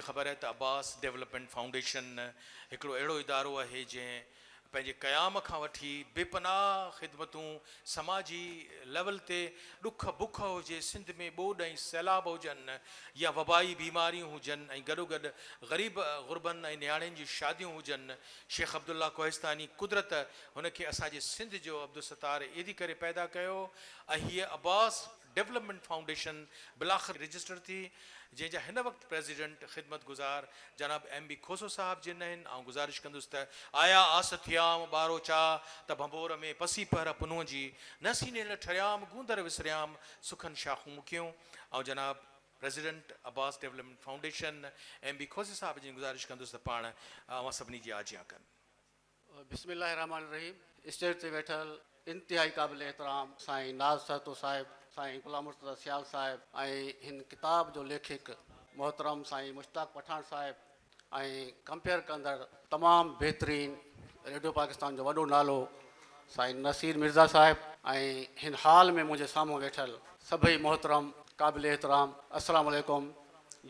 خبر آهي ته عباس ڊولپمينٽ فائونڊيشن هڪڙو اهڙو ادارو آهي جنهن پنهنجي قيام کان وٺي بي پناهه خدمتون سماجي ليول تي ڏک بک هجي، سنڌ ۾ ٻوڏ ۽ سيلاب هجن يا وبائي بيماريون هجن ۽ گڏوگڏ غريب غربن ۽ نياڻين جون شاديون هجن، شيخ عبدالله ڪوهستاني قدرت هن کي اسان جي سنڌ جو عبدالستار ايڌي ڪري پيدا ڪيو ۽ هيء عباس ڊولپمينٽ فائونڊيشن بالاخر رجسٽر ٿي، جنهن جا هن وقت پريزيڊنٽ خدمت گذار جناب ايم بي کوسو صاحب جن آهن. آئون گذارش ڪندس ته آيا آس ٿيام ٻاروچا ته ڀنڀور ۾ پسي پهر پنهون جي، نه سينيل ٺريام گوندر وسريام سکن شاخون مکيون. آئون جناب president Abbas development foundation M B Khoso صاحب جن گذارش ڪندس ته پاڻ اوهان سڀني جي آجيان ڪن. بسم الله الرحمٰن الرحيم اسٽيج تي ويٺل انتهائي قابل احترام سائين ناز سهتو صاحب، سائين غلام مرتضيٰ سيال صاحب ۽ هن ڪتاب جو ليکڪ محترم سائين مشتاق پٺاڻ صاحب ۽ ڪمپيئر ڪندڙ تمام بهترين ريڊيو پاڪستان جو وڏو نالو سائين نصير مرزا صاحب ۽ هن هال ۾ منهنجي سامهون ويٺل سڀئي محترم قابل احترام السلام عليڪم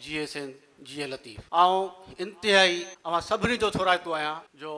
جيئي سنڌ جيئي لطيف. آئون انتهائي اوهان سڀني جو ٿورائتو آهيان جو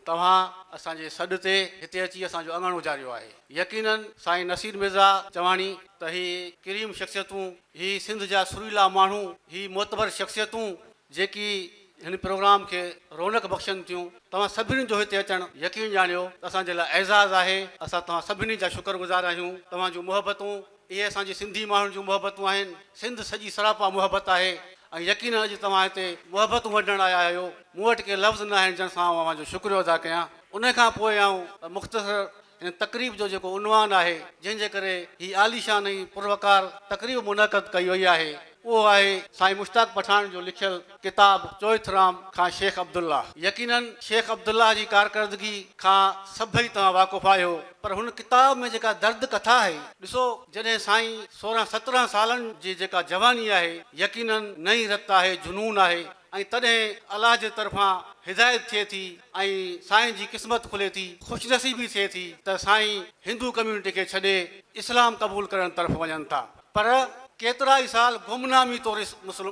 توهان اسان جي سڏ تي هتي اچي اسان جو اڱڻ اجاريو آهي. يقينن سائين نصير مرزا چواڻي ته هي ڪريم شخصيتون، هي سنڌ جا سريلا ماڻهو، هي معتبر شخصيتون جيڪي هن پروگرام کي رونق بخشن ٿيون، توهان سڀني جو هتي اچڻ يقين ڄاڻيو ته اسان جي لاء اعزاز آهي. اسان توهان سڀني جا شڪر گذار آهيون. توهان جون محبتون اهي اسان جي سنڌي ماڻهن جون محبتون آهن. سنڌ سڄي سراپا محبت آهي ۽ يقينن اڄ توهان هتي محبتون ونڊڻ آيا آهيو. مون وٽ ڪي لفظ نه آهن جن سان آئون اوهان جو شڪريو ادا ڪيان. ان کان پوء آئون مختصر هن تقريب جو جيڪو عنوان آهي جنهن جي ڪري هي عاليشان ۽ پروقار تقريب منعقد ڪئي وئي آهي اهو آهي سائين مشتاق پٺاڻ جو لکيل ڪتاب چوئٿرام کان شيخ عبدالله. يقينن شيخ عبدالله جي ڪارڪردگي کان سڀئي توهان واقف آهيو پر هن ڪتاب ۾ جيڪا درد ڪٿا آهي ڏسو جڏهن سائين 16 17 سالن جي جيڪا جواني آهي يقينن نئين رت آهي جنون آهي ۽ تڏهن الله جي طرفان هدايت ٿئي ٿي ۽ سائين جي قسمت کلي ٿي خوش نصيبي ٿئي ٿي ته سائين هندو ڪميونٽي کي ڇڏي اسلام قبول ڪرڻ طرف وڃن ٿا پر ڪيترائي سال گمنامي طور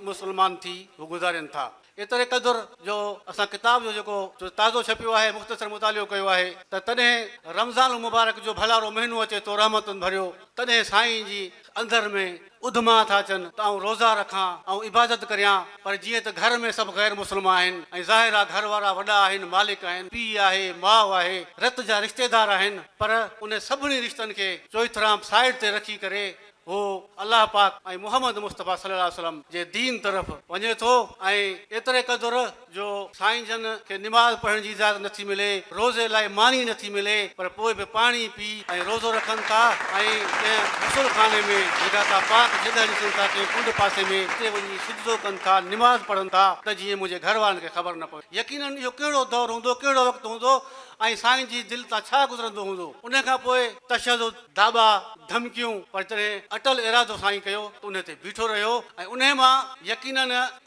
مسلمان ٿي هو گذارين ٿا. ايتري قدر جو اسان ڪتاب جو جيڪو تازو ڇپيو آهي مختصر مطالعو ڪيو آهي ته تڏهن رمضان المبارڪ جو ڀلارو مهينو اچي ٿو رحمتن ڀريو تڏهن سائين جي اندر ۾ اڌما ٿا اچن ته آئون روزا رکان آئون عبادت ڪريان پر جيئن ته گهر ۾ سڀ غير مسلم آهن ۽ ظاهر آ گهر وارا وڏا آهن مالڪ آهن پيء آهي ماء آهي رت جا رشتيدار آهن پر انهن سڀني رشتن کي چوئٿرام سائيڊ تي رکي ڪري هو الله پاڪ ۽ محمد مصطفيٰ صلي الله عليه وسلم جي دين طرف وڃي ٿو ۽ ايتري قدر جو سائين جن کي نماز پڙهڻ جي اجازت نٿي ملي، روزي لاء ماني نٿي ملي پر پوء به پاڻي پي ۽ روزو رکن ٿا ۽ ڪنهن غسل خاني ۾ جيڪا ڪا پاڪ جڳهه ڏسن ٿا ڪنهن ڪنڊ پاسي ۾ اتي وڃي سجدو ڪن ٿا نماز پڙهن ٿا ته جيئن منهنجي گهر وارن کي خبر نه پوي. يقينن اهو ڪهڙو دور هوندو ڪهڙو وقت هوندو ۽ سائين جي دل تان ڇا گذرندو هوندو. ان کان پوء تشدد. داٻا، ڌمڪيون، پر جڏهن اٽل ارادو سائين ڪيو ته انهي تي بيٺو رهيو ۽ انهي مان يقيناً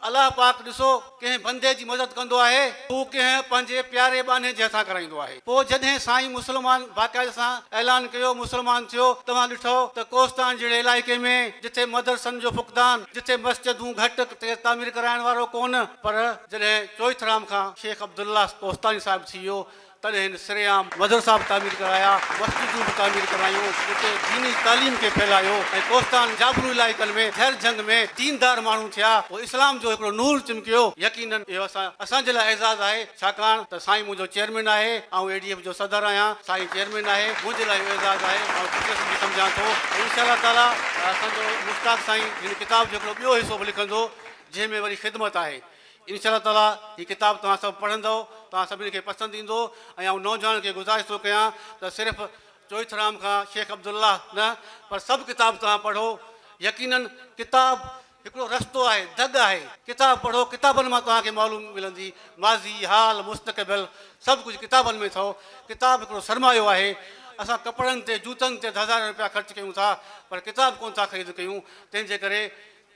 الله پاڪ ڏسو ڪنهن بندي جي مدد ڪندو آهي هو ڪنهن پنهنجي پياري ٻانهي جي هٿان ڪرائيندو آهي پوء جڏهن سائين مسلمان باقاعده سان اعلان ڪيو مسلمان ٿيو توهان ڏٺو ته ڪوهستان جهڙي علائقي ۾ جٿي مدرسن جو فقدان جٿي مسجدون گهٽ ڪير تعمير ڪرائڻ وارو ڪونه پر جڏهن چوئٿرام کان شيخ عبدالله ڪوهستاني صاحب ٿي ويو تڏهن هن سرعام مدرسا به تعمير ڪرايا، مسجدون به تعمير ڪرايون، اتي ديني تعليم کي ڦهلايو ۽ ڪوهستان جابلو علائقن ۾ جهر جهنگ ۾ ديندار ماڻهو ٿيا، پوء اسلام جو هڪڙو نور چمڪيو، يقيناً اهو اسان اسان جي لاء اعزاز آهي، ڇاڪاڻ ته سائين منهنجو چيئرمين آهي، آئون اي ڊي ايف جو صدر آهيان، سائين چيئرمين آهي، منهنجي لاء اهو اعزاز آهي، آئون خوش نصيبي سمجهان ٿو ۽ انشاء الله تعاليٰ اسان جو مشتاق سائين هن ڪتاب جو هڪڙو ٻيو حصو به لکندو، جنهن ۾ وري خدمت آهي. انشاء الله تعاليٰ هي ڪتاب توهان سڀ پڙهندؤ توهان سڀني کي پسند ايندو ۽ آئون نوجوانن کي گذارش ٿو ڪيان ته صرف چوئٿرام کان شيخ عبدالله نه پر سڀ ڪتاب توهان پڙهو يقيناً ڪتاب هڪڙو رستو آهي دڳ آهي ڪتاب پڙهو ڪتابن مان توهان کي معلوم ملندي ماضي حال مستقبل سڀ ڪجهه ڪتابن ۾ اٿو ڪتاب هڪڙو سرمايو آهي اسان ڪپڙن تي جوتن تي هزارين روپيا خرچ ڪيون ٿا پر ڪتاب ڪونه ٿا خريد ڪيون تنهن جي ڪري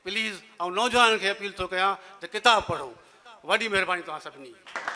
پليز آئون نوجوانن کي اپيل ٿو ڪيان ته ڪتاب پڙهو وڏي مهرباني توهان سڀني جي.